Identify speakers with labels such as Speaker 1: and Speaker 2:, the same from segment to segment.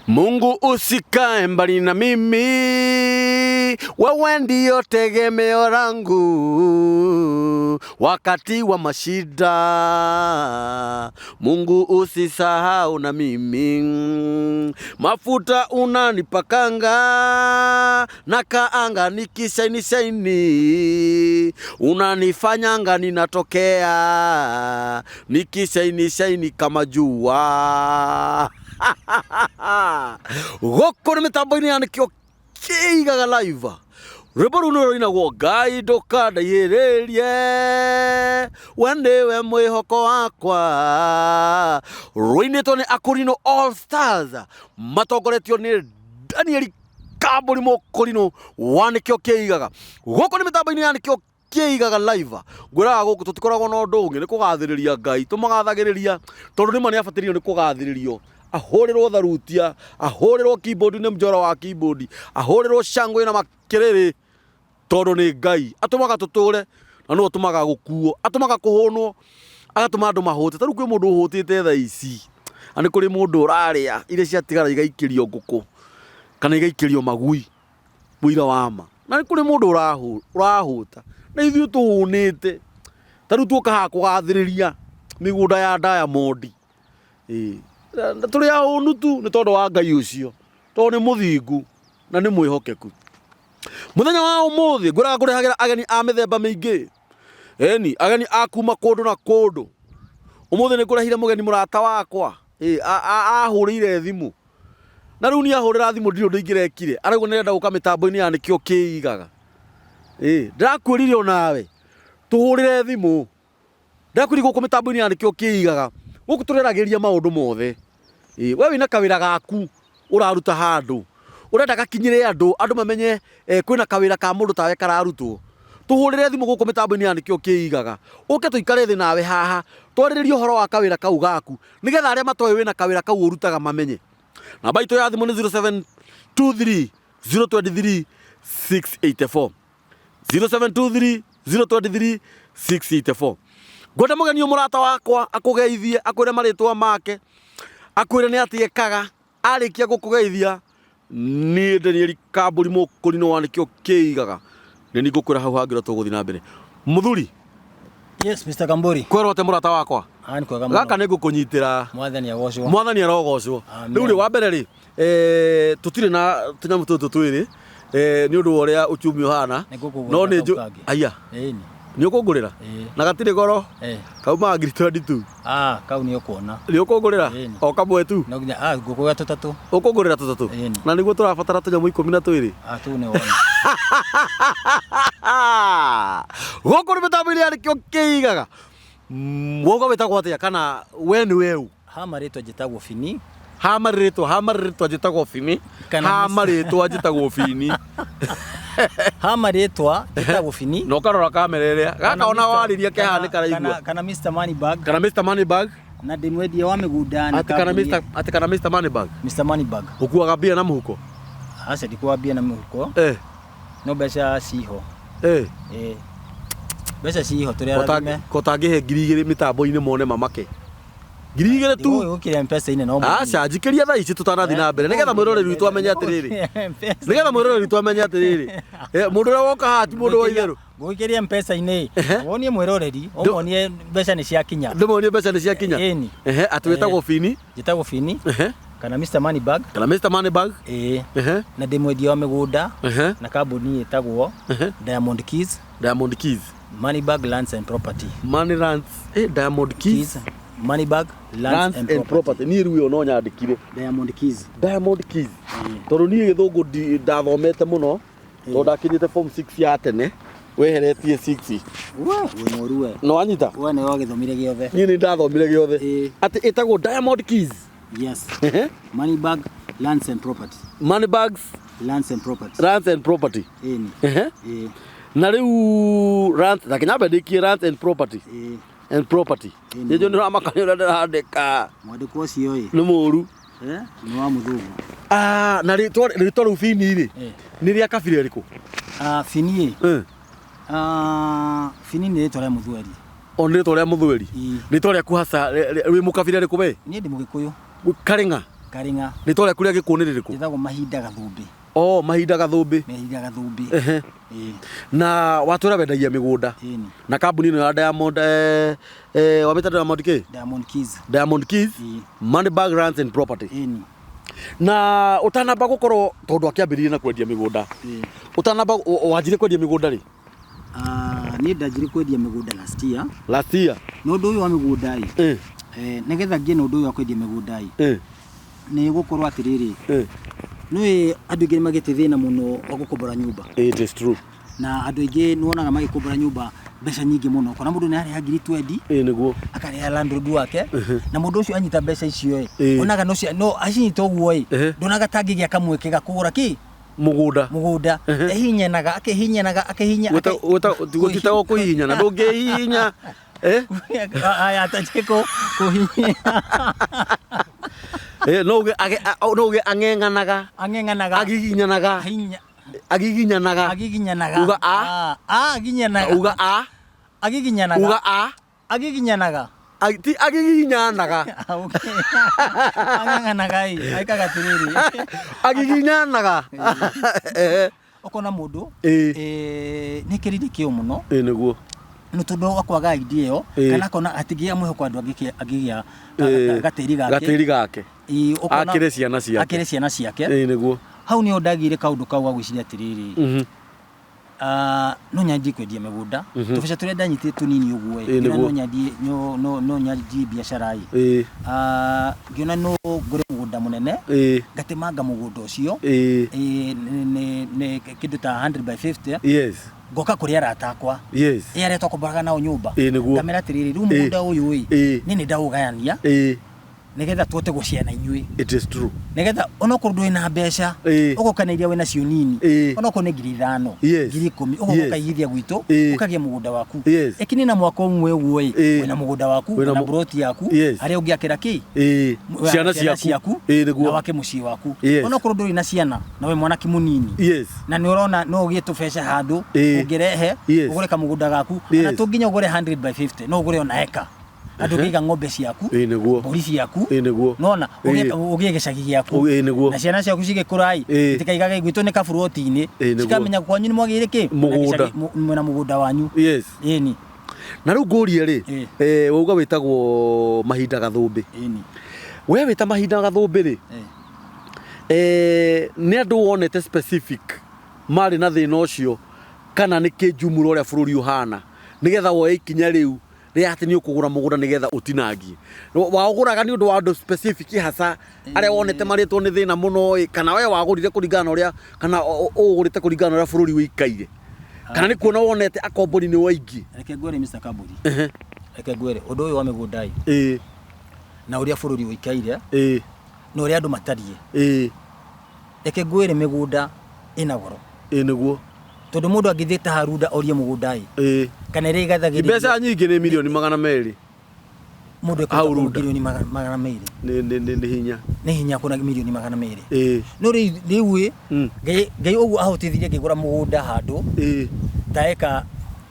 Speaker 1: Mungu usikae mbali na mimi, wewe ndiyo tegemeo langu wakati wa mashida. Mungu usisahau na mimi, mafuta unanipakanga na kaanga nikishaini shaini, unanifanyanga ninatokea nikishaini shaini kama jua. Gũkũ nĩ mĩtambo-inĩ ya nĩkĩo kĩigaga live. Rwĩmbo rũu nĩ rũinagwo Ngai ndũkandaihĩrĩrie, we nĩwe mwĩhoko wakwa. Rũinĩtwo nĩ Akũrinũ All Stars matongoretio nĩ Daniel Kambũri Mũkũrinũ wa nĩkĩo kĩigaga. Gũkũ nĩ mĩtambo-inĩ ya nĩkĩo kĩigaga live. Ngwĩraga gũkũ tũtikoragwo na ũndũ ũngĩ, nĩ kũgathĩrĩria Ngai, tũmũgathagĩrĩria tondũ nĩma nĩ abatĩrĩirio nĩ kũgathĩrĩrio, ahũrĩrwo tharutia, ahũrĩrwo keyboard nĩ mjora wa keyboard, ahũrĩrwo shangwe na makĩrĩrĩ, tondũ nĩ Ngai atũmaga tũtũre na nĩwe ũtũmaga gũkuo, atũmaga kũhũnwo, agatũma andũ mahũte. Ta rĩu kwĩ mũndũ ũhũtĩte thaa ici, na nĩ kũrĩ mũndũ ũrarĩa iria ciatigara igaikĩrio ngũkũ kana igaikĩrio magui. Mũira wa ma. Na nĩ kũrĩ mũndũ ũrahũta, na ithuĩ tũhũnĩte. Ta rĩu tuoka haha kũgathĩrĩria mĩgũnda ya Diamond. Ĩĩ, na tũrĩ ahũnu tu nĩ tondũ wa Ngai ũcio, tondũ nĩ mũthingu na nĩ mwĩhokeku. Mũthenya wa ũmũthĩ ngwĩraga ngũrehagĩra ageni a mĩthemba mĩingĩ. Ĩni, ageni a kuma kũndũ na kũndũ. Ũmũthĩ nĩ ngũrehire mũgeni mũrata wakwa, ĩĩ, ahũrĩire thimũ. Na rĩu niĩ ahũrĩra thimũ ndirĩ ũndũ ingĩrekire. Arauga nĩ arenda gũka mĩtambo-inĩ ya nĩkĩo kĩigaga. Ĩĩ, ndĩrakwĩrire onawe tũhũrĩre thimũ. Ndĩrakwĩrire gũkũ mĩtambo-inĩ ya nĩkĩo kĩigaga. Gũkũ tũreragĩria maũndũ mothe. Ĩĩ, we wĩna kawĩra gaku ũraruta handũ. Ũrenda gakinyĩre andũ, andũ mamenye kwĩna kawĩra ka mũndũ tawe kararutwo. Tũhũrĩre thimũ gũkũ mĩtambo-inĩ ya nĩkĩo kĩigaga. Ũke tũikare thĩ nawe haha, twarĩrĩrie ũhoro wa kawĩra kau gaku. Nĩgetha arĩa matoĩ wĩna kawĩra kau ũrutaga mamenye. Namba itũ ya thimũ nĩ 0723 023 684. 0723 023 684. Ngwenda mũgeni ũyũ mũrata wakwa akũgeithie, akwĩre marĩtwa make, akwĩre nĩ atĩa ekaga, arĩkia gũkũgeithia niĩ Daniel Kambũri Mũkũrinũ wa nĩkĩo kĩigaga nĩ niĩ ngũkwĩra hau hangĩ ũrĩa tũgũthiĩ na mbere. Mũthuri.
Speaker 2: Yes, Mr. Kamburi.
Speaker 1: Kwerwo atĩa mũrata wakwa?
Speaker 2: Ah, nĩ kwega mũno.
Speaker 1: Gaka nĩ ngũkũnyitĩra.
Speaker 2: Mwathani agocwo.
Speaker 1: Mwathani arogocwo.
Speaker 2: Amen.
Speaker 1: Rĩu rĩ wa mbere rĩ, eh, tũtirĩ na tũnyamũ tũtũ twĩrĩ eh, nĩ ũndũ wa ũrĩa uchumi ũhana.
Speaker 2: Nĩ ngũkũgũrĩra
Speaker 1: No nĩ
Speaker 2: kau
Speaker 1: njũ
Speaker 2: kangĩ.
Speaker 1: Aya.
Speaker 2: Ĩni.
Speaker 1: Nĩ ũkũngũrĩra?
Speaker 2: Ĩĩ.
Speaker 1: Na gatirĩ goro?
Speaker 2: Eh.
Speaker 1: Kaumaga ngiri 22.
Speaker 2: Ah, kau nĩ ũkuona.
Speaker 1: Nĩ ũkũngũrĩra?
Speaker 2: Ĩni.
Speaker 1: O kamwe tu?
Speaker 2: No nginya ah ngũkũgũra tũtatũ.
Speaker 1: Ũkũngũrĩra tũtatũ?
Speaker 2: Ĩni.
Speaker 1: Na nĩguo tũrabatara tũnyamũ 12?
Speaker 2: Ah, tũu nĩ wona.
Speaker 1: Gũkũ nĩ mĩtambo-inĩ ya nĩkĩo kĩigaga. Wauga wĩtagwo atĩa kana we nĩ weũ?
Speaker 2: Ha marĩtwa njĩtagwo Bini.
Speaker 1: Ha marĩtwa, ha marĩtwa njĩtagwo Bini.
Speaker 2: Kana
Speaker 1: Ha
Speaker 2: Mr.
Speaker 1: marĩtwa njĩtagwo Bini.
Speaker 2: Ha marĩtwa njĩtagwo Bini.
Speaker 1: Na ũkarora kamera ĩrĩa. Gaka
Speaker 2: Kana
Speaker 1: ona
Speaker 2: Mr.
Speaker 1: warĩria kehaha nĩ karaigua.
Speaker 2: Kana Mr. Moneybag.
Speaker 1: Kana Mr. Moneybag.
Speaker 2: Na ndĩ mwendia wa mĩgũnda na
Speaker 1: Atĩ kana
Speaker 2: kambuni
Speaker 1: Mr. Atĩ kana Mr. Moneybag.
Speaker 2: Mr. Moneybag.
Speaker 1: Ũkuaga mbia na mũhuko?
Speaker 2: Aca ndikuaga mbia na mũhuko.
Speaker 1: Eh.
Speaker 2: No mbeca ciho.
Speaker 1: Eh.
Speaker 2: Eh. Mbeca ciho tũrĩ arathime.
Speaker 1: Ko tangĩhe 2000 mĩtambo-inĩ mone mamake. 2000 tu.
Speaker 2: Ndigũgĩkĩra M-Pesa-inĩ no mũthii.
Speaker 1: Aca njikĩria thaa ici tũtanathiĩ na mbere nĩgetha mwĩroreri witũ amenye atĩrĩrĩ. Nĩgetha mwĩroreri witũ amenye atĩrĩrĩ. Eh, mũndũ ũrĩa woka haha ti mũndũ wa itherũ.
Speaker 2: Ngũgĩkĩria M-Pesa-inĩ. Wonie mwĩroreri, ũmuonie mbeca nĩ ciakinya.
Speaker 1: Ndĩmuonie mbeca nĩ ciakinya.
Speaker 2: Ĩni.
Speaker 1: Ehe, atĩ wĩtagwo Bini.
Speaker 2: Njĩtagwo Bini. Kana Mr. Moneybag.
Speaker 1: Kana Mr. Moneybag.
Speaker 2: Ĩĩ. Na ndĩ mwendia wa mĩgũnda na kambuni ĩtagwo Diamond Keys.
Speaker 1: Diamond Keys.
Speaker 2: Moneybag Lands and Property.
Speaker 1: Money Lands, eh, Diamond Keys.
Speaker 2: Keys. Moneybag Lands,
Speaker 1: Lands
Speaker 2: and,
Speaker 1: and
Speaker 2: Property.
Speaker 1: Property. Niĩ rĩu ĩyo no nyandĩkire.
Speaker 2: Diamond Keys.
Speaker 1: Diamond Keys. Tondũ niĩ gĩthũngũ ndathomete mũno tondũ ndakinyĩte form 6 ya tene weheretie 6.
Speaker 2: We, wĩ mũru we.
Speaker 1: No wanyita?
Speaker 2: We nĩwe wagĩthomire gĩothe.
Speaker 1: Niĩ nĩ ndathomire gĩothe. Atĩ ĩtagwo Diamond Keys.
Speaker 2: Yes. Moneybag Lands and Property.
Speaker 1: Moneybags
Speaker 2: Lands and Property.
Speaker 1: Lands and Property.
Speaker 2: Ĩni.
Speaker 1: Ehe.
Speaker 2: Ĩĩ.
Speaker 1: Na rĩu lands, reke nyambe ndĩkie lands and property.
Speaker 2: Ĩĩ.
Speaker 1: And property.
Speaker 2: Ĩni.
Speaker 1: Nĩ njũĩ nĩ ũramaka nĩ ũrĩa ndĩrandĩka.
Speaker 2: Mwandĩko ũcio ĩ.
Speaker 1: Nĩ mũru.
Speaker 2: Eh, nĩ wa mũthũngũ.
Speaker 1: Ah, na rĩtwa rĩtwa rĩu Bini rĩ. Nĩ rĩa kabira ĩrĩkũ?
Speaker 2: Ah, Bini ĩ. Ah, Bini nĩ rĩtwa rĩa mũthweri.
Speaker 1: O nĩ rĩtwa rĩa mũthweri?
Speaker 2: Ĩĩ.
Speaker 1: Rĩtwa rĩaku hasa wĩ mũkabira ĩrĩkũ we?
Speaker 2: Niĩ ndĩ mũgĩkũyũ.
Speaker 1: Karĩng'a?
Speaker 2: Karĩng'a.
Speaker 1: Rĩtwa rĩaku rĩa gĩkũũ nĩ rĩrĩkũ?
Speaker 2: Njĩtagwo Mahinda Gathũmbĩ.
Speaker 1: O Mahinda Gathũmbĩ.
Speaker 2: Mahinda Gathũmbĩ.
Speaker 1: Ehe.
Speaker 2: Ĩĩ.
Speaker 1: Na watwĩra wendagia mĩgũnda.
Speaker 2: Ĩni.
Speaker 1: Na kambuni ĩno ya Diamond eh, wamĩta Diamond kĩ?
Speaker 2: Diamond Keys.
Speaker 1: Diamond Keys.
Speaker 2: Ĩĩ.
Speaker 1: Money Bag Lands and Property.
Speaker 2: Ĩni.
Speaker 1: Na ũtanamba gũkorwo tondũ akĩambĩrĩria na kwendia mĩgũnda.
Speaker 2: Ĩĩ.
Speaker 1: Ũtanamba wanjirie kwendia mĩgũnda rĩ?
Speaker 2: Ah, niĩ ndanjirie kwendia mĩgũnda last year.
Speaker 1: Last year.
Speaker 2: Na ũndũ ũyũ wa mĩgũnda ĩ.
Speaker 1: Eh.
Speaker 2: Nĩgetha ngĩe na ũndũ ũyũ wa kwendia mĩgũnda ĩ.
Speaker 1: Eh.
Speaker 2: Nĩ gũkorwo atĩrĩrĩ.
Speaker 1: Eh.
Speaker 2: Nĩũĩ andũ aingĩ nĩ magĩte thĩna mũno wa gũkombora nyũmba.
Speaker 1: It is true.
Speaker 2: Na andũ aingĩ nĩ wonaga magĩkombora nyũmba mbeca nyingĩ mũno. Ũkona mũndũ nĩ arĩha ngiri 20.
Speaker 1: Ĩĩ nĩguo.
Speaker 2: Akarĩha landlord wake. Na mũndũ ũcio anyita mbeca icio ĩ.
Speaker 1: Ĩĩ.
Speaker 2: Onaga no no acinyita ũguo ĩ. Ndonaga ta angĩgĩa kamweke ga kũgũra kĩ?
Speaker 1: Mũgũnda.
Speaker 2: Mũgũnda. Ehinyanaga, akĩhinyanaga, akĩhinya.
Speaker 1: Gũtitagwo kũhihinyana, ndũngĩhihinya. Eh?
Speaker 2: Aya, atajie kũhihinya.
Speaker 1: Eh, no uge no uge ang'eng'anaga.
Speaker 2: Ang'eng'anaga.
Speaker 1: Agiginyanaga.
Speaker 2: Hinya.
Speaker 1: Agiginyanaga.
Speaker 2: Agiginyanaga.
Speaker 1: Uga a.
Speaker 2: A, agiginyanaga.
Speaker 1: Uga a.
Speaker 2: Agiginyanaga.
Speaker 1: Uga a.
Speaker 2: Agiginyanaga.
Speaker 1: Ti agiginyanaga.
Speaker 2: Okay. Ang'eng'anaga ĩ, aikaga atĩrĩrĩ.
Speaker 1: Agiginyanaga. Eh.
Speaker 2: Ũkona mũndũ,
Speaker 1: Ĩĩ.
Speaker 2: nĩ kĩrĩire kĩo mũno.
Speaker 1: Ĩĩ nĩguo.
Speaker 2: Nĩ tondũ wa kwaga idea ĩyo,
Speaker 1: Ĩĩ.
Speaker 2: kana akona atingĩgĩa mwĩhoko andũ angĩgĩa gatĩri gake.
Speaker 1: Gatĩri gake.
Speaker 2: Ĩĩ, ũkona
Speaker 1: Akĩre ciana ciake.
Speaker 2: Akĩre ciana ciake.
Speaker 1: Ĩĩ nĩguo.
Speaker 2: Hau nĩho ndagĩire kaũndũ kau ga gwĩciria atĩrĩrĩ. No nyanjie kwendia mĩgũnda. Tũbeca tũrĩa ndanyitĩte tũnini ũguo ĩ,
Speaker 1: Ĩĩ,
Speaker 2: ngĩona
Speaker 1: nĩguo.
Speaker 2: no nyandie, no, no, no nyanjie biacara ĩ.
Speaker 1: Ĩĩ.
Speaker 2: Ngĩona no ngũre mũgũnda mũnene.
Speaker 1: Ĩĩ.
Speaker 2: Ngatemanga mũgũnda ũcio.
Speaker 1: Ĩĩ.
Speaker 2: Ĩĩ, nĩ kĩndũ ta 100 by 50.
Speaker 1: Yes.
Speaker 2: Ngoka kũrĩ arata akwa.
Speaker 1: Yes.
Speaker 2: Ĩ arĩa twakomboraga nao nyũmba.
Speaker 1: Ĩĩ, nĩguo.
Speaker 2: Ngamera atĩrĩrĩ, rĩu
Speaker 1: Ĩĩ.
Speaker 2: mũgũnda ũyũ ĩ,
Speaker 1: Ĩĩ.
Speaker 2: niĩ nĩ ndaũgayania.
Speaker 1: Ĩĩ.
Speaker 2: Nĩgetha tũhote gũciana inyuĩ.
Speaker 1: It is true.
Speaker 2: Nĩgetha onokorwo ndũrĩ na mbeca,
Speaker 1: Ĩĩ.
Speaker 2: ũgoka na iria wĩna cio nini,
Speaker 1: Ĩĩ.
Speaker 2: onokorwo nĩ ngiri ithano,
Speaker 1: Yes.
Speaker 2: ngiri ikũmi, ũgoka
Speaker 1: Yes.
Speaker 2: ũkaigithia gwitũ,
Speaker 1: Ĩĩ.
Speaker 2: ũkagĩa mũgũnda waku.
Speaker 1: Yes.
Speaker 2: Ĩkini na mwaka ũmwe ũguo ĩ,
Speaker 1: Ĩĩ.
Speaker 2: wĩna mũgũnda waku,
Speaker 1: Wĩna
Speaker 2: wĩna plot yaku,
Speaker 1: Yes.
Speaker 2: harĩa ũngĩakĩra kĩ?
Speaker 1: Ĩĩ. Ciana ciaku. Ĩĩ, nĩguo.
Speaker 2: Na wake mũciĩ waku.
Speaker 1: Yes.
Speaker 2: Onokorwo ndũrĩ na ciana, na wĩ mwanake mũnini.
Speaker 1: Yes.
Speaker 2: Na nĩ ũrona no ũgĩe tũbeca handũ,
Speaker 1: Ĩĩ.
Speaker 2: ũngĩrehe,
Speaker 1: Yes.
Speaker 2: ũgũre kamũgũnda gaku,
Speaker 1: Yes.
Speaker 2: na to nginya ũgũre 100 by 50, no ũgũre ona eka. Andũ ũngĩiga ng'ombe ciaku,
Speaker 1: Ĩĩ, nĩguo.
Speaker 2: mbũri ciaku,
Speaker 1: Ĩĩ, nĩguo.
Speaker 2: nona
Speaker 1: Ĩĩ.
Speaker 2: ũgĩe gĩcagi gĩaku.
Speaker 1: Ĩĩ, nĩguo.
Speaker 2: Na ciana ciaku cigĩkũra ĩ,
Speaker 1: Ĩĩ.
Speaker 2: itikaigage gwitũ nĩ kaburoti-inĩ,
Speaker 1: Ĩĩ, nĩguo.
Speaker 2: cikamenya kwanyu nĩ mwagĩire kĩ?
Speaker 1: Mũgũnda.
Speaker 2: Mwĩna gĩcagi, mwĩna mũgũnda wanyu.
Speaker 1: Yes.
Speaker 2: Ĩni.
Speaker 1: Na rĩu ngũrie rĩ,
Speaker 2: Ĩĩ.
Speaker 1: wauga wĩtagwo Mahinda Gathũmbĩ.
Speaker 2: Ĩni.
Speaker 1: We wĩta Mahinda Gathũmbĩ rĩ,
Speaker 2: Ĩĩ.
Speaker 1: nĩ andũ wonete specific marĩ na thĩna ũcio kana nĩ kĩnjumũro ũrĩa bũrũri ũhana nĩgetha woe ikinya rĩu rĩa atĩ nĩ ũkũgũra mũgũnda nĩgetha ũtinangie. Waũgũraga nĩ ũndũ wa andũ specific hasa arĩa wonete marĩtwo nĩ thĩna mũno ĩ, kana we wagũrire kũringana na ũrĩa, kana ũgũrĩte kũringana na ũrĩa bũrũri ũikaire, kana nĩ kuona wonete akombori nĩ waingĩ.
Speaker 2: Reke ngwĩre Mr. Kamburi. Reke ngwĩre ũndũ ũyũ wa mĩgũnda ĩ,
Speaker 1: Ĩĩ.
Speaker 2: na ũrĩa bũrũri ũikaire,
Speaker 1: Ĩĩ.
Speaker 2: na ũrĩa andũ matariĩ.
Speaker 1: Ĩĩ.
Speaker 2: Reke ngwĩre mĩgũnda ĩna goro.
Speaker 1: Ĩĩ, nĩguo.
Speaker 2: Tondũ mũndũ angĩthiĩ ta Harunda orie mũgũnda ĩ.
Speaker 1: Ĩĩ.
Speaker 2: Kana ĩrĩa ĩgathagĩrĩrio.
Speaker 1: Mbeca nyingĩ nĩ mirioni magana merĩ.
Speaker 2: Mũndũ ekũruta
Speaker 1: Hau Runda.
Speaker 2: mirioni magana merĩ.
Speaker 1: Nĩ hinya.
Speaker 2: Nĩ hinya kuona mirioni magana merĩ.
Speaker 1: Ĩĩ.
Speaker 2: No rĩu ĩ, Ngai ũguo ahotithirie ngĩgũra mũgũnda handũ.
Speaker 1: Ĩĩ.
Speaker 2: Ta eka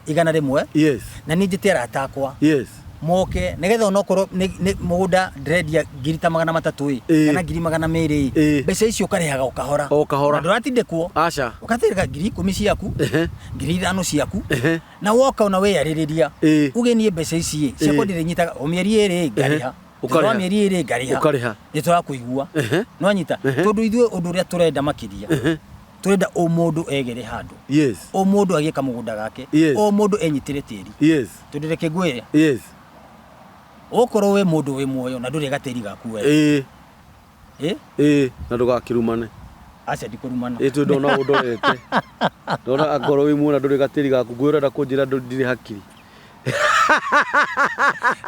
Speaker 2: igana rĩmwe.
Speaker 1: Yes.
Speaker 2: Na niĩ njĩte arata akwa.
Speaker 1: Yes.
Speaker 2: Moke nĩgetha onokorwo nĩ mũgũnda ndĩrendia ngiri ta magana matatũ ĩ,
Speaker 1: Ĩĩ.
Speaker 2: kana ngiri magana merĩ ĩ,
Speaker 1: Ĩĩ.
Speaker 2: mbeca icio ũkarĩhaga o kahora.
Speaker 1: O kahora.
Speaker 2: Na ndũratindĩkwo.
Speaker 1: Aca.
Speaker 2: Ũgatĩrĩka ngiri ikũmi ciaku,
Speaker 1: Ehe.
Speaker 2: ngiri ithano ciaku,
Speaker 1: Ehe.
Speaker 2: na woka ona weyarĩrĩria.
Speaker 1: Ĩĩ.
Speaker 2: Uge niĩ mbeca ici ĩ, ciakwa
Speaker 1: Ĩĩ.
Speaker 2: ndĩrĩnyitaga o mĩeri ĩrĩ ngarĩha.
Speaker 1: Ũkarĩha.
Speaker 2: Thutha wa mĩeri ĩrĩ ngarĩha.
Speaker 1: Ũkarĩha.
Speaker 2: Nĩ tũrakũigua.
Speaker 1: Ehe.
Speaker 2: Nĩwanyita?
Speaker 1: Ehe.
Speaker 2: Tondũ ithuĩ ũndũ ũrĩa tũrenda makĩria,
Speaker 1: Ehe.
Speaker 2: tũrenda o mũndũ egere handũ.
Speaker 1: Yes.
Speaker 2: O mũndũ agĩe kamũgũnda gake.
Speaker 1: Yes.
Speaker 2: O mũndũ enyitĩre tĩri.
Speaker 1: Yes.
Speaker 2: Tondũ reke ngwĩre.
Speaker 1: Yes.
Speaker 2: Okorwo wĩ mũndũ wĩ muoyo na ndũrĩ gatĩri gaku we.
Speaker 1: Ĩĩ.
Speaker 2: Ĩ?
Speaker 1: Ĩĩ, na ndũgakĩrumane.
Speaker 2: Aca ndikũrumana.
Speaker 1: Ĩ, tondũ ndona ũndorete. Ndona angorwo wĩ muoyo na ndũrĩ gatĩri gaku, ngwĩra ũrenda kũnjĩra ndirĩ hakiri.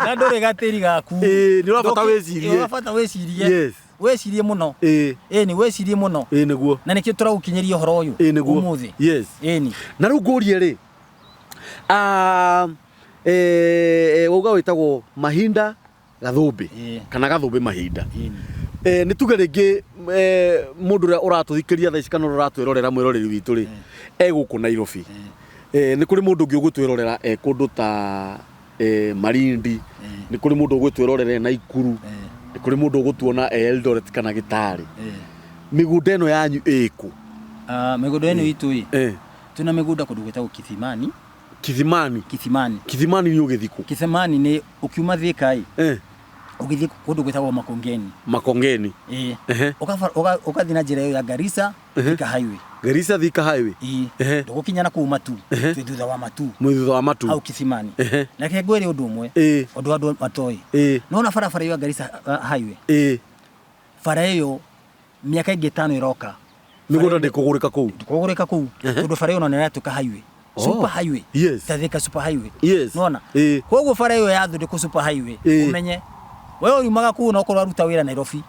Speaker 2: Na ndũrĩ gatĩri gaku.
Speaker 1: Ĩĩ, nĩ ũrabata wĩcirie.
Speaker 2: Nĩ ũrabata wĩcirie.
Speaker 1: Yes.
Speaker 2: Wĩcirie mũno.
Speaker 1: Ĩĩ.
Speaker 2: Ĩĩ, nĩ wĩcirie mũno.
Speaker 1: Ĩĩ, nĩguo.
Speaker 2: Na nĩkĩo tũragũkinyĩria ũhoro ũyũ.
Speaker 1: Ĩĩ, nĩguo.
Speaker 2: Ũmũthĩ.
Speaker 1: Yes.
Speaker 2: Ĩĩ ni.
Speaker 1: Na rĩu ngũrie rĩ, wauga wĩtagwo Mahinda Gathũmbĩ.
Speaker 2: Ĩĩ.
Speaker 1: Kana Gathũmbĩ Mahinda.
Speaker 2: Ĩĩ.
Speaker 1: Nĩ tuge rĩngĩ, mũndũ ũrĩa ũratũthikĩrĩria thaa ici kana ũrĩa ũratwĩrorera mwĩroreri witũ rĩ, e gũkũ Nairobi. Nĩ kũrĩ mũndũ ũngĩ ũgũtwĩrorera e kũndũ ta Malindi. Nĩ kũrĩ mũndũ ũgũtwĩrorera e Naikuru. Nĩ kũrĩ mũndũ ũgũtuona e Eldoret kana Gĩtarĩ. Mĩgũnda ĩno yanyu ĩkũ?
Speaker 2: Ah, mĩgũnda ĩno itũ ĩ, twĩna mĩgũnda kũndũ gwĩtagwo Kithimani.
Speaker 1: Kithimani.
Speaker 2: Kithimani.
Speaker 1: Kithimani nĩ ũgĩthikũ?
Speaker 2: Kithimani nĩ ũkiuma Thika ĩ, ũgĩthiĩ kũndũ gwĩtagwo Makongeni.
Speaker 1: Makongeni.
Speaker 2: Ĩĩ. Ũgathiĩ na njĩra ĩyo ya Garissa Thika Highway.
Speaker 1: Garissa Thika Highway.
Speaker 2: Ĩĩ. Ndũgũkinya na kũu Matu, twĩ thutha wa Matu.
Speaker 1: Mwĩ thutha wa Matu.
Speaker 2: Hau Kithimani. Na reke ngwĩre ũndũ ũmwe, ũndũ andũ matoĩ. Nĩwona barabara ĩyo ya Garissa Highway? Bara ĩyo mĩaka ĩngĩ ĩtano ĩroka.
Speaker 1: Mĩgũnda ndĩkũgũrĩka kũu.
Speaker 2: Ndĩkũgũrĩka kũu. Tondũ bara ĩyo ona nĩratuĩka highway. Super highway. Ta Thika super highway. Nĩwona? Koguo bara ĩyo yathondekwo super highway, ũmenye we ũriumaga kũu ona okorwo waruta wĩra Nairobi,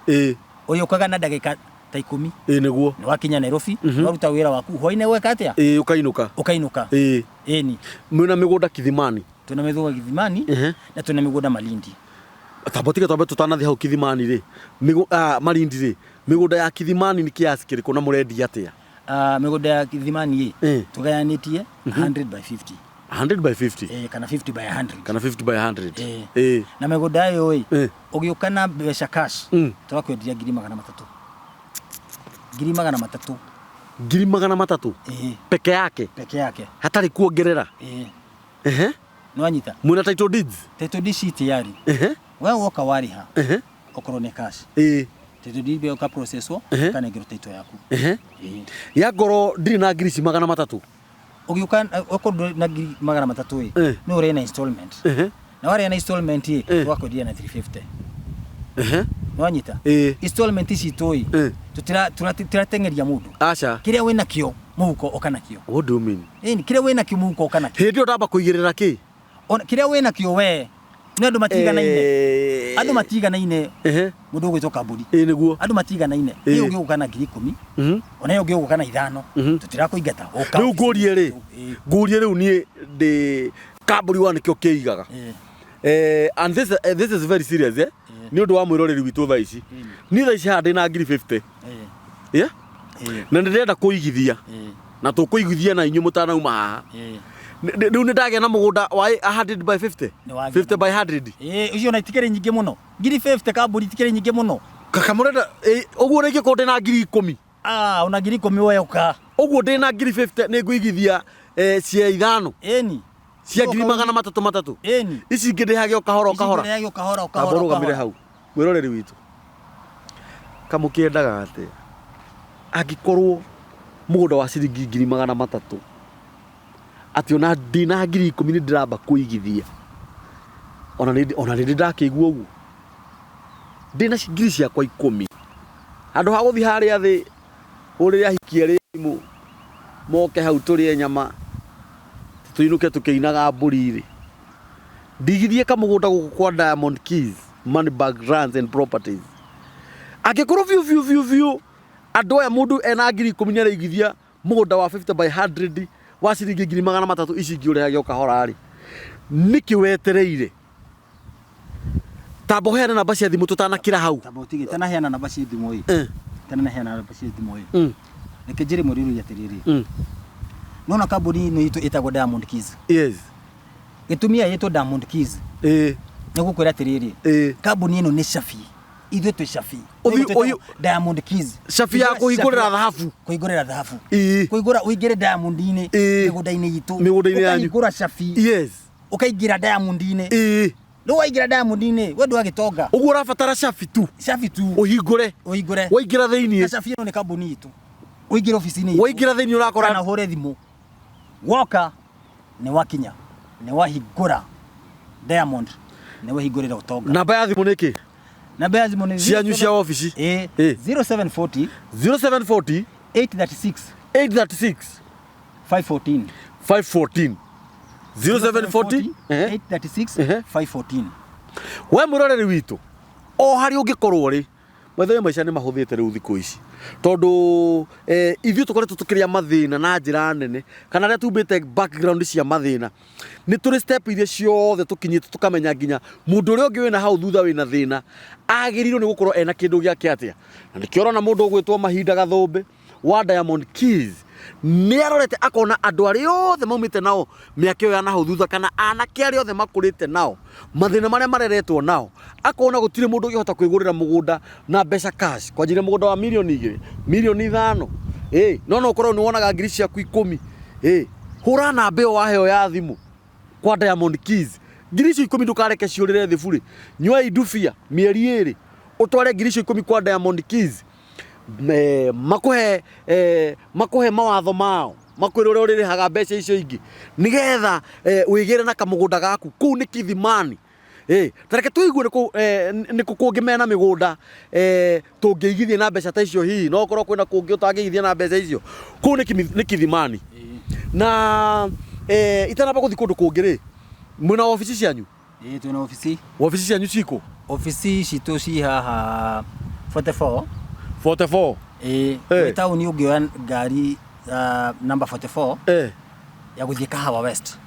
Speaker 2: ũrĩũkaga na ndagĩka ta ikũmi.
Speaker 1: Ĩĩ nĩguo.
Speaker 2: Nĩ wakinya Nairobi, waruta wĩra waku, hwainĩ ũgeka atĩa?
Speaker 1: Ĩĩ ũkainũka.
Speaker 2: Ũkainũka.
Speaker 1: Ĩĩ.
Speaker 2: Ĩni.
Speaker 1: Mwĩna mĩgũnda Kithimani?
Speaker 2: Twĩna mĩgũnda Kithimani na twĩna mĩgũnda Malindi.
Speaker 1: Tamba tiga twambe tũtanathiĩ hau Kithimani rĩ, Malindi rĩ, mĩgũnda ya Kithimani nĩ kiasi kĩrĩkũ na mũrendia atĩa?
Speaker 2: Mĩgũnda ya Kithimani ĩ, tũgayanĩtie 100 by 50.
Speaker 1: 100 by 50?
Speaker 2: Kana 50 by 100.
Speaker 1: Kana 50 by 100.
Speaker 2: Na mĩgũnda ĩyo ĩ, ũgĩũka na mbeca cash, tũgakwenderia ngiri magana matatũ. Ngiri magana matatũ.
Speaker 1: Ngiri magana matatũ? Peke yake?
Speaker 2: Peke yake.
Speaker 1: Hatarĩ kuongerera?
Speaker 2: Nĩwanyita?
Speaker 1: Mwĩna title deeds?
Speaker 2: Title deeds ci tayari. We woka warĩha, okorwo nĩ cash. Title deed ĩyo ũka processwo, ũkanengerwo title yaku.
Speaker 1: Ya ngorwo ndirĩ na ngiri ici magana matatũ?
Speaker 2: Ũgĩũka okorwo ndũrĩ na ngiri magana matatũ ĩ, nĩ ũrĩhe na installment. Na warĩha na installment ĩ, tũgakwenderia na 350. Nĩwanyita? Installment citũ ĩ, tũtirateng'eria mũndũ.
Speaker 1: Aca.
Speaker 2: Kĩrĩa wĩna kĩo mũhuko ũka nakĩo.
Speaker 1: What do you mean?
Speaker 2: Ĩni, kĩrĩa wĩna kĩo mũhuko ũka nakĩo.
Speaker 1: Hĩndĩ ĩyo ndamba kũigĩrĩra kĩ?
Speaker 2: Ona kĩrĩa wĩna kĩo we, nĩ andũ matiganaine. Andũ matiganaine. Mũndũ ũgwĩtwo Kambũri.
Speaker 1: Ĩĩ nĩguo.
Speaker 2: Andũ matiganaine. Ĩĩ ũngĩ ũgũka na ngiri ikũmi. Ona ĩyo ũngĩ ũgũka na ithano. Tũtirakũingata. Ũka.
Speaker 1: Rĩu ngũrie rĩ, ngũrie rĩu niĩ ndĩ Kambũri wa nĩkĩo kĩigaga. And this is very serious, eh? Nĩ ũndũ wa mwĩroreri witũ thaa ici. Niĩ thaa ici haha ndĩna ngiri 50. Yeah? Na nĩ ndĩrenda kũigithia. Na tũkũigithia na inyuĩ mũtanauma haha. Rĩu nĩ ndagĩa na mũgũnda wa 100 by 50. 50 by 100.
Speaker 2: Ũcio ona itikĩrĩ nyingĩ mũno. Ngiri 50 Kambũri itikĩrĩ nyingĩ mũno.
Speaker 1: Kaka mũrenda ũguo rĩngĩ korwo ndĩna ngiri ikũmi.
Speaker 2: Ona ngiri ikũmi we ũka.
Speaker 1: Ũguo ndĩna ngiri 50 nĩ ngũigithia cia ithano.
Speaker 2: Ĩni.
Speaker 1: Cia ngiri magana matatũ matatũ.
Speaker 2: Ĩni.
Speaker 1: Ici ingĩ ndĩhage o kahora o kahora.
Speaker 2: Ici ingĩ ndĩhage o kahora o kahora.
Speaker 1: Tamba ũrũgamĩre hau. Mwĩroreri witũ. Kamũkĩendaga atĩa? Angĩkorwo mũgũnda wa ciringi ngiri magana matatũ atĩ ona ndĩna ngiri ikũmi nĩ ndĩramba kũigithia, ona nĩ ndakĩigua ũguo ndĩna ngiri ciakwa ikũmi, handũ ha gũthiĩ harĩa thĩ hũrĩre ahiki erĩ thimũ moke hau tũrĩe nyama tũinũke tũkĩinaga mbũri rĩ, ndigithie kamũgũnda gũkũ kwa Diamond Keys Money Bag Lands and Properties. Angĩkorwo biũ biũ biũ biũ andũ aya mũndũ ena ngiri ikũmi nĩ araigithia mũgũnda wa 50 by 100 wa ciringi ngiri magana matatũ ici ingĩ ũrehage o kahora rĩ, nĩkĩ wetereire? Tamba ũheane namba cia thimũ tũtanakĩra hau.
Speaker 2: Tamba ũtige, tanaheana namba cia thimũ ĩ. Tanaheana namba cia thimũ ĩ. Reke njĩre mwĩroreri atĩrĩrĩ. Nĩwona kambuni ĩno itũ ĩtagwo Diamond Keys.
Speaker 1: Yes.
Speaker 2: Gĩtũmi ya ĩtwo Diamond Keys. Nĩ gũkwĩra atĩrĩrĩ. Kambuni ĩno nĩ cabi. Ithuĩ twĩ cabi. Diamond Keys.
Speaker 1: Cabi ya kũhingũrĩra thahabu.
Speaker 2: Kũhingũrĩra thahabu. Kũhingũra ũingĩre diamond-inĩ mĩgũnda-inĩ itũ.
Speaker 1: Mĩgũnda-inĩ yanyu.
Speaker 2: Ũkahingũra cabi.
Speaker 1: Yes.
Speaker 2: Ũkaingĩra diamond-inĩ. Rĩu waingĩra diamond-inĩ, we ndwagĩtonga.
Speaker 1: Ũguo ũrabatara cabi tu.
Speaker 2: Cabi tu.
Speaker 1: Ũhingũre.
Speaker 2: Ũhingũre.
Speaker 1: Waingĩra thĩiniĩ.
Speaker 2: Na cabi ĩno nĩ kambuni itũ. Ũingĩre obici-inĩ itũ.
Speaker 1: Waingĩra thĩiniĩ ũrakora.
Speaker 2: Kana ũhũre thimũ. Woka nĩ wakinya. Nĩ wahingũra diamond. Nĩ wahingũrĩra ũtonga.
Speaker 1: Namba ya thimũ nĩ kĩ?
Speaker 2: Namba ya thimũ nĩ
Speaker 1: cianyu cia obici.
Speaker 2: 0740
Speaker 1: 0740
Speaker 2: 836
Speaker 1: 836
Speaker 2: 514
Speaker 1: 514 0740
Speaker 2: 836 514.
Speaker 1: We mwĩroreri witũ o harĩa ũngĩkorwo rĩ, Maitho maica nĩ mahũthĩte rĩu thikũ ici tondũ ithuĩ tũkoretwo tũkĩrĩa mathĩna na njĩra nene, kana arĩa tumbĩte background cia mathĩna nĩ tũrĩ step iria ciothe tũkinyĩte tũkamenya nginya mũndũ ũrĩa ũngĩ wĩna hau thutha wĩna thĩna agĩrĩirwo nĩ gũkorwo ena kĩndũ gĩake atĩa. Na nĩkĩo ũrona mũndũ ũgwĩtwo Mahinda Gathũmbĩ wa Diamond Keys Nĩ arorete akona andũ arĩa othe maumĩte nao mĩaka ĩyo ya nahau thutha kana anake arĩa othe makũrĩte nao mathĩna marĩa mareretwo nao akona gũtirĩ mũndũ ũngĩhota kwĩgũrĩra mũgũnda na mbeca cash kwanjĩrĩria mũgũnda wa mirioni 2 mirioni 5 no no ũkorwo nĩ wonaga ngiri ciaku 10 hũra namba ĩyo waheo ya thimũ kwa Diamond Keys ngiri icio 10 ndũkareke ciũrĩre thĩ burĩ nyua indubia mĩeri 2 ũtware ngiri icio 10 kwa Diamond Keys makũhe mawatho mao makwĩre ũrĩa ũrĩrĩhaga mbeca icio ingĩ nĩgetha wĩgĩre na kamũgũnda gaku kũu nĩ Kithimani. Ta reke tũigue nĩ kũ kũngĩ mena mĩgũnda tũngĩigithia na mbeca ta icio hihi no ũkorwo kwĩna kũngĩ ũtangĩigithia na mbeca icio kũu nĩ Kithimani. Na itanamba gũthiĩ kũndũ kũngĩ rĩ mwĩna obici cianyu?
Speaker 2: Twĩna obici.
Speaker 1: Obici cianyu cikũ?
Speaker 2: Obici citũ ci haha 44.
Speaker 1: 44?
Speaker 2: Wĩ taũni ũngĩoya ngari number 44 ya gũthiĩ Kahawa West.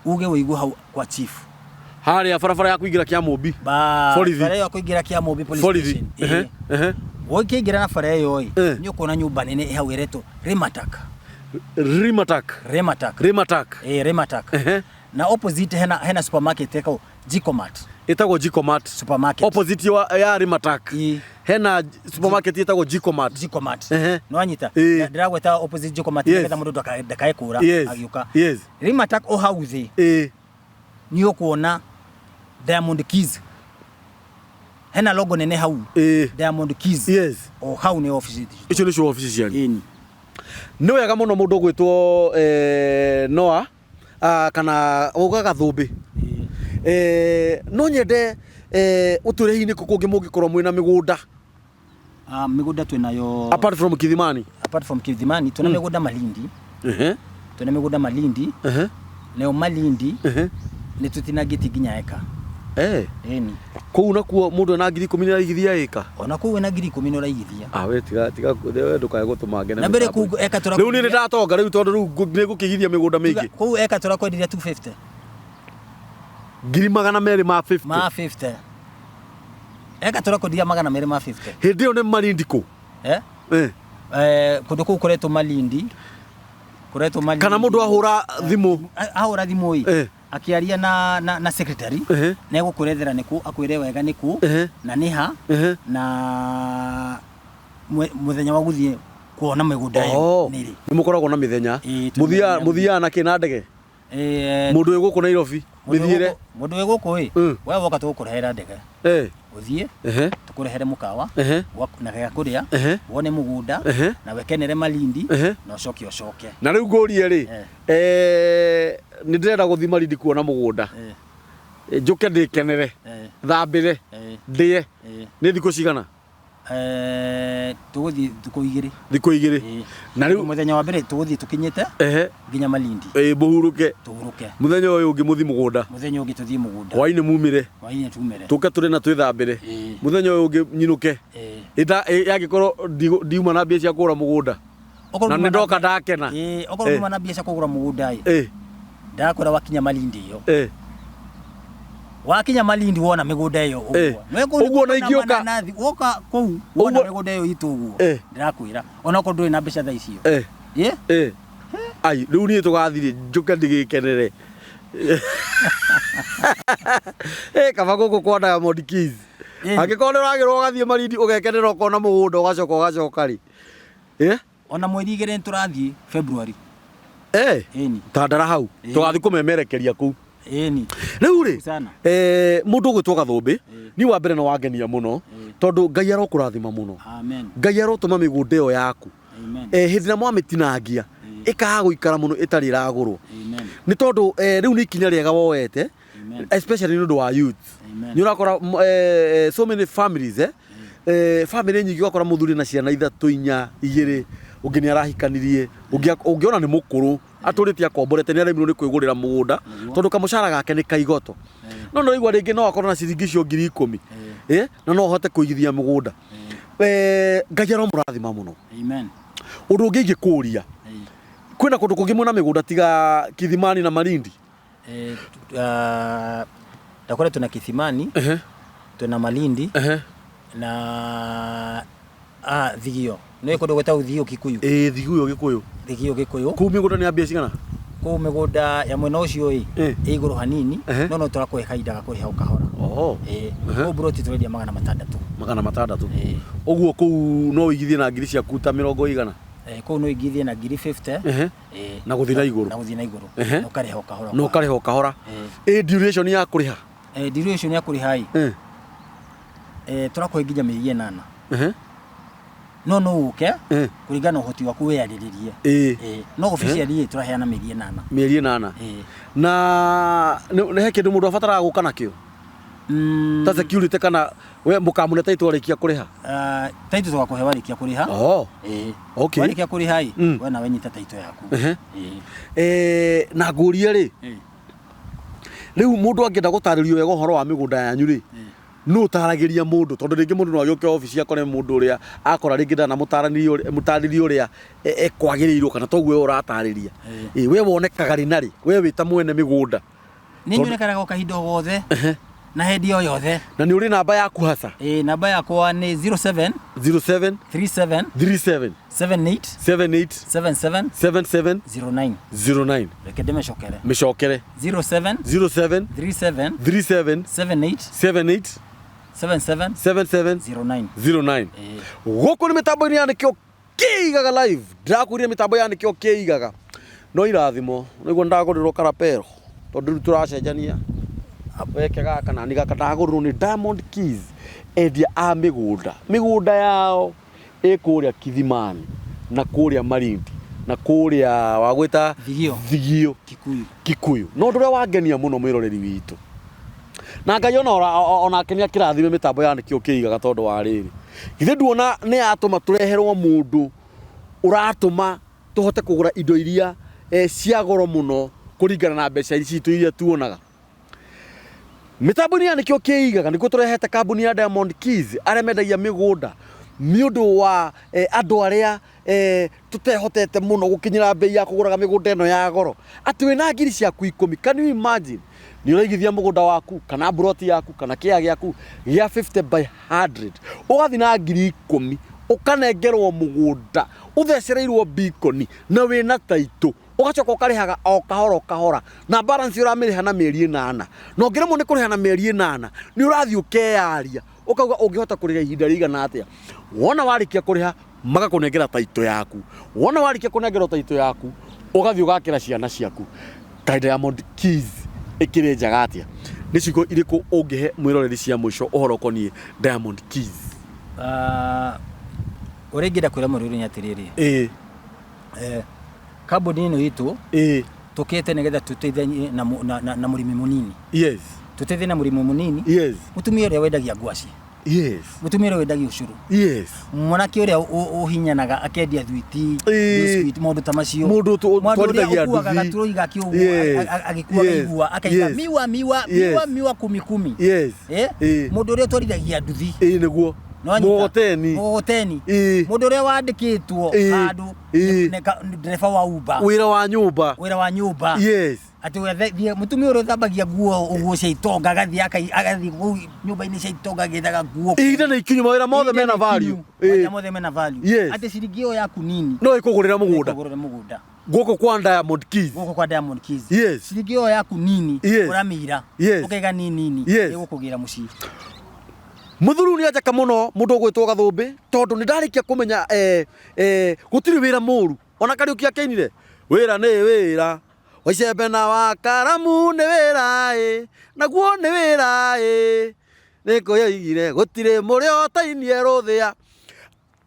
Speaker 2: Uge wĩigue hau kwa chief.
Speaker 1: Harĩa barabara ya kũingĩra Kĩamũmbi.
Speaker 2: Borithi. Bara ya kũingĩra Kĩamũmbi police station. Ũkĩingĩra na bara ĩyo ĩ, nĩ ũkuona nyũmba nene ĩ hau ĩretwo Rimatak.
Speaker 1: Rimatak.
Speaker 2: Rimatak.
Speaker 1: Rimatak.
Speaker 2: Rimatak. Na opposite hena supermarket ĩtagwo Jicomart.
Speaker 1: Ĩtagwo Jicomart.
Speaker 2: Supermarket.
Speaker 1: Opposite ya Rimatak. Hena supermarket ĩtagwo Jicomart.
Speaker 2: Jicomart. Nĩ wanyita? Ndĩragweta opposite Jicomart nĩgetha mũndũ ndakae kũra agĩũka. Rimatak o hau thĩ. Nĩ ũkuona Diamond Keys. Hena logo nene hau. Diamond Keys. O hau nĩ office
Speaker 1: citũ. Icio nĩcio office cianyu. Nĩ wega mũno mũndũ ũgwĩtwo Noah kana uga Gathũmbĩ. No nyende ũtwĩre hihi nĩ kũ kũngĩ mũngĩkorwo mwĩna mĩgũnda?
Speaker 2: Mĩgũnda twĩnayo
Speaker 1: apart from Kithimani.
Speaker 2: Apart from Kithimani twĩna mĩgũnda Malindi. Twĩna mĩgũnda Malindi. Nayo Malindi nĩ tũtinangĩtie nginya eka. Ĩni.
Speaker 1: Kũu nakuo mũndũ ena ngiri 10 nĩ araigithia ĩka?
Speaker 2: Ona kũu wĩna ngiri 10 nĩ ũraigithia.
Speaker 1: We tiga we ndũkae gũtũma ngene.
Speaker 2: Na mbere kũu eka tũrakwenderia.
Speaker 1: Rĩu niĩ nĩ ndatonga rĩu tondũ rĩu nĩ ngũkĩigithia mĩgũnda mĩingĩ.
Speaker 2: Kũu eka tũrakwenderia 250.
Speaker 1: Ngiri magana merĩ ma 50.
Speaker 2: Ma 50. Eka tũrakwenderia magana merĩ ma 50.
Speaker 1: Hĩndĩ ĩyo nĩ Malindi kũ?
Speaker 2: Kũndũ kũu kũretwo Malindi. Kũretwo Malindi.
Speaker 1: Kana mũndũ ahũra thimũ?
Speaker 2: Ahũra thimũ ĩ. Akĩaria na secretary nĩ egũkũrethera nĩkũ, akwĩre wega nĩkũ, na nĩha, na mũthenya wa gũthiĩ kuona mĩgũnda ĩyo nĩ rĩ.
Speaker 1: Nĩ mũkoragwo na mĩthenya. Mũthiaga na kĩ na ndege? Mũndũ wĩ gũkũ Nairobi, mĩthiĩre.
Speaker 2: Mũndũ wĩ gũkũ ĩ, we woka tũgũkũrehera ndege. Ũthiĩ, tũkũrehere mũkawa, na gĩa kũrĩa, wone mũgũnda, na wekenere Malindi, na ũcoke ũcoke.
Speaker 1: Na rĩu ngũrie rĩ, nĩ ndĩrenda gũthiĩ Malindi kuona mũgũnda. Njũke ndĩkenere, thambĩre, ndĩe. Nĩ thikũ cigana?
Speaker 2: Tũgũthiĩ thikũ 2.
Speaker 1: Thikũ 2. Na rĩu
Speaker 2: mũthenya wa mbere tũgũthiĩ tũkinyĩte nginya Malindi.
Speaker 1: Mũhurũke.
Speaker 2: Tũhurũke.
Speaker 1: Mũthenya ũyũ ũngĩ mũthiĩ mũgũnda.
Speaker 2: Mũthenya ũngĩ tũthiĩ mũgũnda.
Speaker 1: Hwainĩ mumĩre.
Speaker 2: Hwainĩ tumĩre.
Speaker 1: Tũke tũrĩ na twĩthambĩre. Mũthenya ũyũ ũngĩ nyinũke. Yangĩkorwo ndiuma na mbia cia kũgũra mũgũnda. Na nĩ ndoka ndakena.
Speaker 2: Okorwo nduma na mbia cia kũgũra mũgũnda ĩ. Ndakwĩra wakinya Malindi ĩyo. Wakinya Malindi wona mĩgũnda ĩyo ũguo.
Speaker 1: Ũguo na ingĩũka.
Speaker 2: Woka kũu wona mĩgũnda ĩyo itũ ũguo. Ndĩrakwĩra ona okorwo ndũrĩ na mbeca thaa icio.
Speaker 1: Ai, rĩu niĩ tũgathiĩ njũke ndĩgĩkenere. Kaba gũkũ kwa Diamond Keys. Angĩkorwo nĩ ũragĩrwo ũgathiĩ Malindi ũgekenera ũkona mũgũnda ũgacoka ũgacoka rĩ.
Speaker 2: Ona mweri 2 nĩ tũrathiĩ February.
Speaker 1: Tandara hau. Tũgathiĩ kũmemerekeria kũu.
Speaker 2: Ĩni.
Speaker 1: Rĩu rĩ, mũndũ ũgwĩtwo Gathũmbĩ, niĩ wa mbere nĩ wangenia mũno, tondũ Ngai arokũrathima mũno.
Speaker 2: Amen.
Speaker 1: Ngai arotũma mĩgũnda ĩyo yaku. Hĩndĩ ĩrĩa mwamĩtinangia, ĩkaga gũikara mũno ĩtarĩ ĩragũrwo. Nĩ tondũ rĩu nĩ ikinya rĩega woete, especially nĩ ũndũ wa youth. Nĩ ũrakora so many families, family nyingĩ ũgakora mũthuri na ciana 3 4 2, ũngĩ nĩ arahikanirie, ũngĩona nĩ mũkũrũ, atũrĩte akomborete nĩ aremirwo nĩ kwĩgũrĩra mũgũnda tondũ kamũcara gake nĩ kaigoto. No nĩ ũraigua rĩngĩ no akorwo na ciringi icio ngiri 10, na no ahote kũigithia mũgũnda. Ngai aromũrathima mũno.
Speaker 2: Amen.
Speaker 1: Ũndũ ũngĩ ingĩkũria, kwĩna kũndũ kũngĩ mwĩna mĩgũnda tiga Kithimani na Malindi?
Speaker 2: Ndakora twĩna Kithimani, twĩna Malindi, na Ah, Thigio. Nĩ kũndũ gwĩtagwo Thigio Kikuyu.
Speaker 1: Ĩĩ, Thigio Gĩkũyũ.
Speaker 2: Thigio Gĩkũyũ.
Speaker 1: Kũu mĩgũnda nĩ ya mbia cigana?
Speaker 2: Kũu mĩgũnda ya mwena ũcio ĩ, ĩ igũrũ hanini, no no tũrakũhe kahinda ga kũrĩha o kahora. Ĩĩ. Kũu mburoti tũrendia 600.
Speaker 1: 600. Ũguo kũu no ũigithie na ngiri ciaku ta mĩrongo ĩigana?
Speaker 2: Kũu no ũigithie na ngiri 50.
Speaker 1: Ĩĩ. Na gũthiĩ na igũrũ.
Speaker 2: Na gũthiĩ na igũrũ. Na ũkarĩha o kahora.
Speaker 1: Na ũkarĩha o kahora. Ĩ duration ya kũrĩha?
Speaker 2: Duration ya kũrĩha ĩ, tũrakũhe nginya mĩeri 8. No no ũke kũringana na ũhoti waku wĩyarĩrĩrie. No officially tũraheana mĩeri 8.
Speaker 1: Mĩeri 8. Na nĩ he kĩndũ mũndũ abataraga gũka nakĩo? Ta security kana we mũkamũne title warĩkia kũrĩha?
Speaker 2: Title tũgakũhe warĩkia kũrĩha.
Speaker 1: Okay.
Speaker 2: Warĩkia kũrĩha ĩ, we nawe nyita title yaku.
Speaker 1: Na ngũrie rĩ, rĩu mũndũ angĩenda gũtarĩrio wega ũhoro wa mĩgũnda yanyu rĩ, nũ ũtaragĩria mũndũ? Tondũ rĩngĩ mũndũ no agĩũke obici akore mũndũ ũrĩa akora rĩngĩ ndanamũtarĩria ũrĩa ekwagĩrĩirwo kana toguo we ũratarĩria. We wonekaga rĩ na rĩ? We wĩ ta mwene mĩgũnda.
Speaker 2: Nĩ nyonekaga o kahinda o gothe na hĩndĩ o yothe.
Speaker 1: Na nĩ ũrĩ namba yaku hasa?
Speaker 2: Ĩĩ, namba yakwa nĩ 07
Speaker 1: 07
Speaker 2: 37
Speaker 1: 37
Speaker 2: 78
Speaker 1: 78
Speaker 2: 77
Speaker 1: 77
Speaker 2: 09.
Speaker 1: 09.
Speaker 2: Reke ndĩmĩcokere.
Speaker 1: Mĩcokere.
Speaker 2: 07
Speaker 1: 07
Speaker 2: 37
Speaker 1: 37
Speaker 2: 78
Speaker 1: 78
Speaker 2: 77
Speaker 1: 77
Speaker 2: 09.
Speaker 1: 09. Gũkũ nĩ mĩtambo-inĩ ya Nĩkĩo Kĩigaga live. Ndĩrakwĩrire mĩtambo ya Nĩkĩo Kĩigaga. No irathimo, nĩguo ndagũrĩrwo karapero. Tondũ rĩu tũracenjania. Weke gaka na ni gaka ndagũrĩrwo nĩ Diamond Keys, endia a mĩgũnda. Mĩgũnda yao ĩ kũrĩa Kithimani na kũrĩa Malindi na kũrĩa wagwĩta
Speaker 2: Thigio.
Speaker 1: Thigio.
Speaker 2: Kikuyu.
Speaker 1: Kikuyu. No ũndũ ũrĩa wangenia mũno mwĩroreri witũ. Na Ngai onake nĩ akĩrathime mĩtambo ya Nĩkĩo Kĩigaga tondũ wa rĩrĩ. Githĩ nduona nĩ yatũma tũreherwo mũndũ ũratũma tũhote kũgũra indo iria cia goro mũno kũringana na mbeca citũ iria tuonaga. Mĩtambo-inĩ ya Nĩkĩo Kĩigaga nĩkuo tũrehete kambuni ya Diamond Keys arĩa mendagia mĩgũnda nĩ ũndũ wa andũ arĩa tũtehotete mũno gũkinyĩra bei ya kũgũraga mĩgũnda ĩno ya goro. Atĩ wĩna ngiri ciaku 10, can you imagine? Nĩ ũraigithia mũgũnda waku kana mburoti yaku kana kĩea gĩaku gĩa 50 by 100. Ũgathiĩ na ngiri 10 ũkanengerwo mũgũnda ũthecereirwo bikoni na wĩna taitũ. Ũgacoka ũkarĩhaga o kahora o kahora na balance ũramĩrĩha na mĩeri 8. Na ũngĩremwo nĩ kũrĩha na mĩeri 8 nĩ ũrathiĩ ũkeyaria ũkauga ũngĩhota kũrĩha ihinda rĩigana atĩa. Wona warĩkia kũrĩha magakũnengera taitũ yaku. Wona warĩkia kũnengerwo taitũ yaku ũgathiĩ ũgakĩra ciana ciaku. Kaĩ Diamond Keys ĩkĩrĩ njega atĩa? Nĩ ciugo irĩkũ ũngĩhe mwĩroreri cia mũico ũhoro ũkoniĩ Diamond Keys?
Speaker 2: Ũrĩa ingĩenda kwĩra mwĩroreri nĩ atĩrĩrĩ. Kambuni ĩno itũ tũkĩte nĩgetha tũteithanie na mũrĩmi mũnini.
Speaker 1: Yes.
Speaker 2: Tũteithanie na mũrĩmi mũnini.
Speaker 1: Yes.
Speaker 2: Mũtumia ũrĩa wendagia ngwaci.
Speaker 1: Yes.
Speaker 2: Mũtumia ũrĩa wendagia ũcũrũ.
Speaker 1: Yes.
Speaker 2: Mwanake ũrĩa ũhinyanaga akendia thwiti, biscuit, maũndũ ta macio.
Speaker 1: Mũndũ
Speaker 2: Mũndũ ũrĩa
Speaker 1: ũtwarithagia
Speaker 2: ũkuaga
Speaker 1: nduthi.
Speaker 2: gaturũi gake ũguo,
Speaker 1: Yes.
Speaker 2: agĩkuaga
Speaker 1: Yes.
Speaker 2: igua, akaiga
Speaker 1: Yes.
Speaker 2: miwa, miwa,
Speaker 1: Yes.
Speaker 2: miwa, miwa kumi kumi.
Speaker 1: Yes.
Speaker 2: Mũndũ ũrĩa ũtwarithagia nduthi.
Speaker 1: Nĩguo.
Speaker 2: Nĩwanyita?
Speaker 1: Mũgogoteni.
Speaker 2: Mũgogoteni. Mũndũ ũrĩa wandĩkĩtwo handũ nĩ ndereba wa Uber.
Speaker 1: Wĩra wa nyũmba.
Speaker 2: Wĩra wa nyũmba.
Speaker 1: Yes.
Speaker 2: Atĩ ũrĩa mũtumia ũrĩa ũthambagia nguo ũguo cia itonga, agathiĩ kũu nyũmba-inĩ cia itonga agĩethaga nguo.
Speaker 1: Ihinda nĩ ikinyu, mawĩra mothe
Speaker 2: Ihinda
Speaker 1: mena
Speaker 2: nĩ
Speaker 1: value.
Speaker 2: ikinyu, mawĩra mothe mena value.
Speaker 1: Yes.
Speaker 2: Atĩ ciringi ĩyo yaku nini.
Speaker 1: No ĩkũgũrĩra mũgũnda.
Speaker 2: No ĩkũgũrĩra mũgũnda.
Speaker 1: Gũkũ kwa Diamond Keys.
Speaker 2: Gũkũ kwa Diamond Keys.
Speaker 1: Yes.
Speaker 2: Ciringi ĩyo yaku nini,
Speaker 1: Yes.
Speaker 2: ũramĩira.
Speaker 1: Yes.
Speaker 2: Ũkaiga nĩ nini,
Speaker 1: Yes.
Speaker 2: ĩgũkũgĩra mũciĩ.
Speaker 1: Mũthuri nĩ anjaka mũno mũndũ ũgwĩtwo Gathũmbĩ tondũ nĩ ndarĩkia kũmenya gũtirĩ wĩra mũru ona Kariũki akĩinire wĩra nĩ wĩra wa icembe na wa karamu nĩ wĩra ĩ naguo nĩ wĩra ĩ nĩ kũyoigire gũtirĩ mũrĩo ũtainie rũthĩa.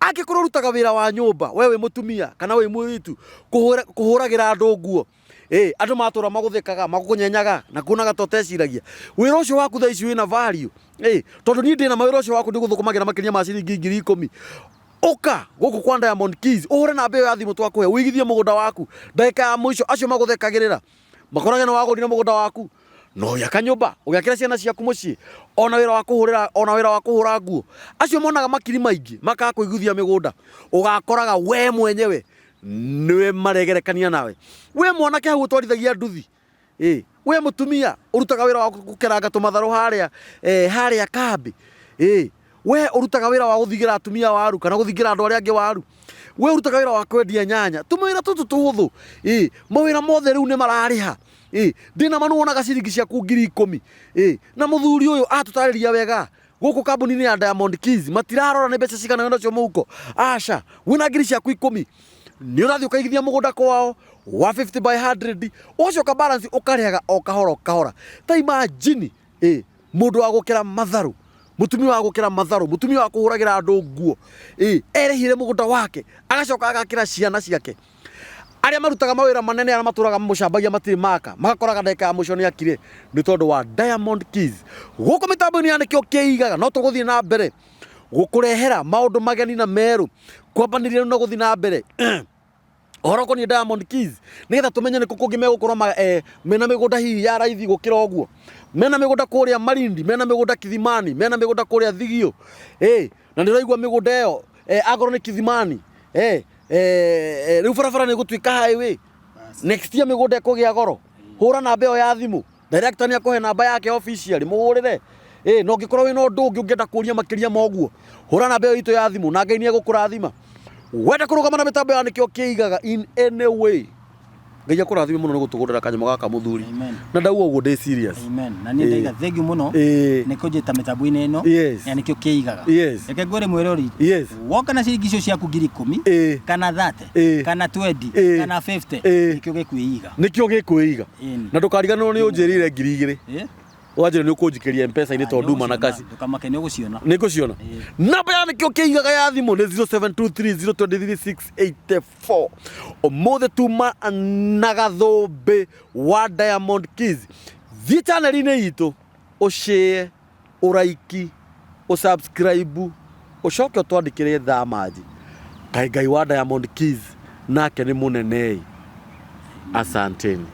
Speaker 1: Angĩkorwo ũrutaga wĩra wa nyũmba we wĩ mũtumia kana wĩ mũirĩtu kũhũragĩra andũ nguo andũ matũra magũthekaga magũkũnyenyaga na kuonaga ta ũteciragia wĩra ũcio waku thaa ici wĩna value tondũ niĩ ndĩna mawĩra ũcio waku ndigũthũkũmagĩra makĩria ma ciringi ngiri ikũmi. Ũka gũkũ kwa Diamond Keys ũhũre namba ĩyo ya thimũ twakũhe ũigithie mũgũnda waku ndagĩka ya mũico acio magũthekagĩrĩra makorage nĩ wagũrire mũgũnda waku no ũgĩaka nyũmba ũgĩakĩra ciana ciaku mũciĩ ona wĩra wa kũhũrĩra ona wĩra wa kũhũra nguo acio monaga makiri maingĩ makaga kũiguithia mĩgũnda ũgakoraga we mwenyewe nĩwe maregerekania nawe we mwanake hau ũtwarithagia nduthi we mũtumia ũrutaga wĩra wa gũkeranga tũmatharũ harĩa harĩa kambĩ We ũrutaga wĩra wa gũthigĩra atumia waru kana gũthigĩra andũ arĩa angĩ waru, we ũrutaga wĩra wa kwendia nyanya, tũmawĩra tũtũ tũhũthũ. Ĩ mawĩra mothe rĩu nĩ mararĩha. Ĩ ndĩna ma nĩwonaga ciringi ciaku 10,000. Ĩ na mũthuri ũyũ atũtarĩria wega gũkũ kambuni-inĩ ya Diamond Keys matirarora nĩ mbeca cigana wĩna nacio mũhuko. Aca, wĩna 10,000 nĩ ũrathiĩ ũkaigithia mũgũnda kwao wa 50 by 100, ũgacoka balance ũkarĩhaga o kahora o kahora. Ta imagine ĩ mũndũ wa gũkera matharũ, mũtumia wa gũkera matharũ, mũtumia wa kũhũragĩra andũ nguo, ĩ erĩhire mũgũnda wake agacoka agakĩra ciana ciake. Arĩa marutaga mawĩra manene arĩa matũraga mamũcambagia matirĩ maka, magakoraga ndagĩka ya mũico nĩ akire nĩ tondũ wa Diamond Keys. Gũkũ mĩtambo-inĩ ya nĩkĩo kĩigaga no tũgũthiĩ na mbere gũkũrehera maũndũ mageni na merũ, kwambanĩria na gũthiĩ na mbere ũhoro ũkoniĩ Diamond Keys nĩgetha tũmenye nĩ kũ kũngĩ megũkorwo mena mĩgũnda hihi ya raithi gũkĩra ũguo. Mena mĩgũnda kũrĩa Malindi, mena mĩgũnda Kithimani, mena mĩgũnda kũrĩa Thigio. Na nĩ ũraigua mĩgũnda ĩyo akorwo nĩ Kithimani, rĩu barabara nĩ ĩgũtuĩka highway. Next year mĩgũnda ĩkũgĩa goro. Hũra namba ĩyo ya thimũ. Director nĩ akũhe namba yake officially, mũhũrĩre. Na ũngĩkorwo wĩna ũndũ ũngĩ ũngĩenda kũria makĩria ma ũguo, hũra namba ĩyo itũ ya thimũ na Ngai nĩ egũkũrathima. Wenda kũrũgama na mĩtambo ya nĩkĩo kĩigaga in any way. Ngai akũrathime mũno nĩ gũtũgũrĩra kanyamũ gaka mũthuri.
Speaker 2: Amen.
Speaker 1: Na ndauga ũguo ndĩ serious.
Speaker 2: Amen. Na niĩ ndaiga thank you mũno nĩ kũnjĩta mĩtambo-inĩ ĩno ya nĩkĩo kĩigaga. Reke ngwĩre mwĩrori, woka na ciringi icio ciaku 10,000 kana 30 kana 20 kana 50, nĩkĩo gĩkwĩiga.
Speaker 1: Nĩkĩo gĩkwĩiga.
Speaker 2: Ĩni.
Speaker 1: Na ndũkariganĩrwo nĩ ũnjĩrĩire 2,000. Wanjĩra nĩ ũkũnjikĩria M-Pesa-inĩ tondũ nduma na kaci.
Speaker 2: Ndũkamake nĩ ũgũciona.
Speaker 1: Nĩ ngũciona. Namba ya nĩkĩo kĩigaga ya thimũ nĩ 0723023684. Ũmũthĩ tuma na gathũmbĩ wa Diamond Keys. Thiĩ channel-inĩ itũ ũshare, ũraiki, ũsubscribe, ũcoke ũtwandĩkĩre thaa manji. Kaĩ Ngai wa Diamond Keys nake nĩ mũnene ĩ. Asanteni.